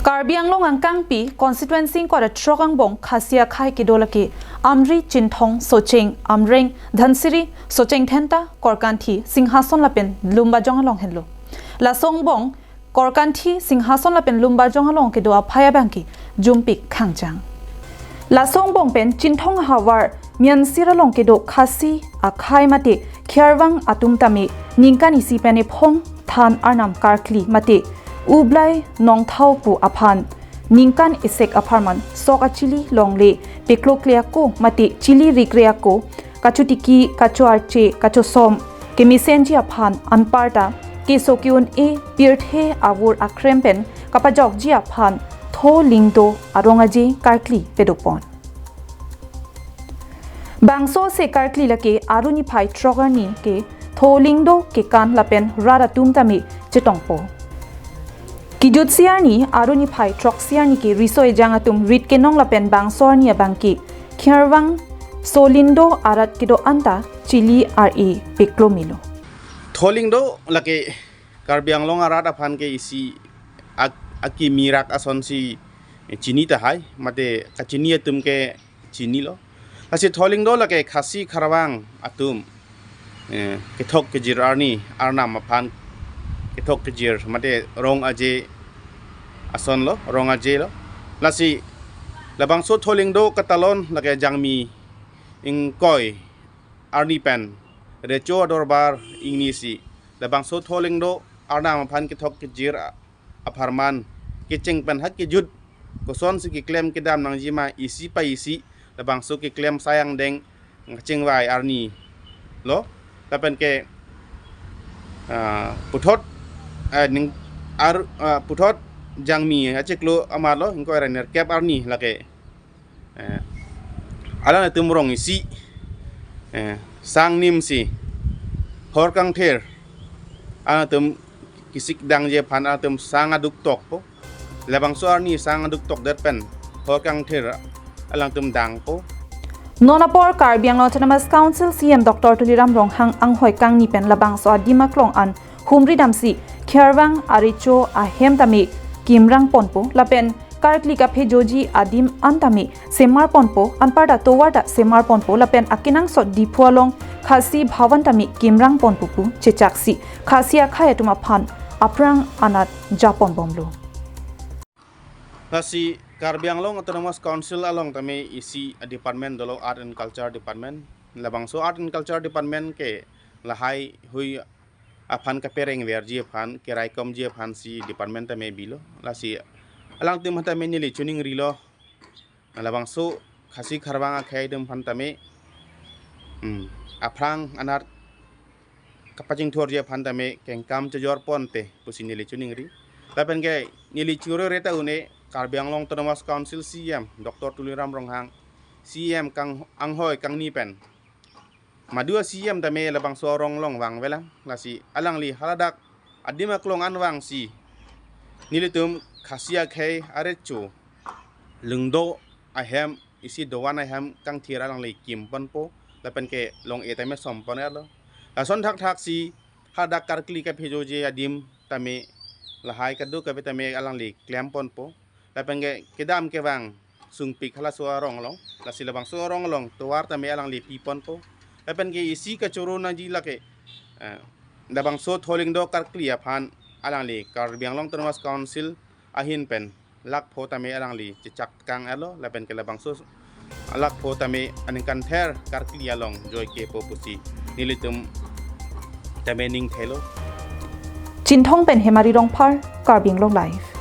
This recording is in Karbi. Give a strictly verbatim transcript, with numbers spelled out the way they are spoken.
Karbi Anglong angkangpi constituency ingkoi ra throk angbong Khasi akhei kedo lake Amri, Chinthong, Socheng, Amreng, Dhansiri, Socheng Dhenta, Korkanthi, Singhason lapen Lumbajong along henlo. Laso angbong Korkanthi, Singhason lapen Lumbajong along kedo aphai abangke jumpik khangjang. Laso angbong pen Chinthong ahavar Miansir along kedo Khasi akhei mate Khervang atum tame ningkan isi pen ephong than arnam karkli mate Ublai Nongthau pu aphan ningkan isek apharman sok achili longle, peklokle ako mate chili rikre ako, kachotiki, kacho-arche, kachosom, kemesenji aphan anparta keso ke-un-e pirthe avur akrem pen kapajokji aphan Tho Lingdo arong aje karkli pedopon. Bangso ase karkli lake Aru niphai throk arni ke Tho Lingdo kekan lapen rat atum tame chetongpo. Kejutsi arni Aru niphai throksi arni ke riso ejang atum rit kenong lapen bangso arni abangke Khervang Solindo arat kedo anta chili ar-e peklo melo. Tho Lingdo lake Karbi Anglong arat aphan ke isi ak-, akimi rak asonsi chini tahai, mate kachini atum ke chinilo. Lasi Tho Lingdo lake Khasi Khervang atum, eh, kethok kejir arni arnam aphan kethok kejir mate rong aje asonlo, rong ajelo. Lasi labangso Tho Lingdo katalon lake Jangmi ingkoi arni pen Recho adorbar ingnisi labangso Tho Lingdo arnam aphan kethok kejir a-, apharman kecheng pen ha kejut kosonsi keklem kedam nangjima isi pa isi labangso keklem sai angdeng kachingvai arnilo. Lapen ke, ah, puthot, eh, ning ar, ah, puthot Jangmi achiklo amarlo ingkoi ra nerkep arni lake, eh, alangtum rong isi, eh, sang nimsi hor kangthir alangtum kesik dangji aphan alangtum sang aduk tokpo. Labangso arni sang aduk tokdet pen hor kangthir alangtum dangpo. Non apor Karbi Anglong Autonomous Council C E M Doctor Tuliram Ronghang anghoi kangni pen labangso adim aklong an humri damsi Khervang arecho ahem tame kimrang ponpo lapen karkli kaphejoji adim an tame semar ponpo, anparta tovar ta semar ponpo lapen akenangsot Diphu along Khasi Bhavan tame kimrang ponpo pu chechaksi Khasi akhei atum aphan aphrang anat japon bomlo. Lasi Karbi Anglong Autonomous Council along tame isi a-department dolo, Art and Culture Department. Labangso Art and Culture Department ke lahai hui aphan kapereng verji aphan, keraikomji aphansi department tame bilo. Lasi alangtum aphan tame neli choningrilo. Labangso Khasi Khervang akhei atum aphan tame, hmm, aphrang anat kapachingthurji aphan tame kengkam chojor ponte pusi neli choningri. Lapen ke neli choro reta une Karbi Anglong Autonomous Council C E M Doctor Tuliram Ronghang, C E M kang anghoi kangni pen madu a-C E M tame labangso arong along vangvelang, lasi alangli haladak adim aklong an vangsi nelitum Khasi akhei arecho Lingdo ahem isi dovan ahem kangthir alangli kim ponpo, lapen ke long-e tame som pon-etlo. Lason thakthaksi hadak karkli kaphejoji adim tame lahai kadokave tame alangli klem ponpo. Lapen ke kedam kevang sungpik halaso arong along. Lasi labangso arong along tovar tame alangli pi ponpo. Lapen ke isi kachoro nangji lake, eh, labangso Tho Lingdo karkli aphan alangli Karbi Anglong Autonomous Council ahin pen lakh pho tame alangli chechak kang-etlo, lapen ke labangso lakh pho tame aningkan ther karkli along joike po pusi nelitum tame ning thelo. Chinthong pen Hemari Rongphar, Karbi Anglong Live.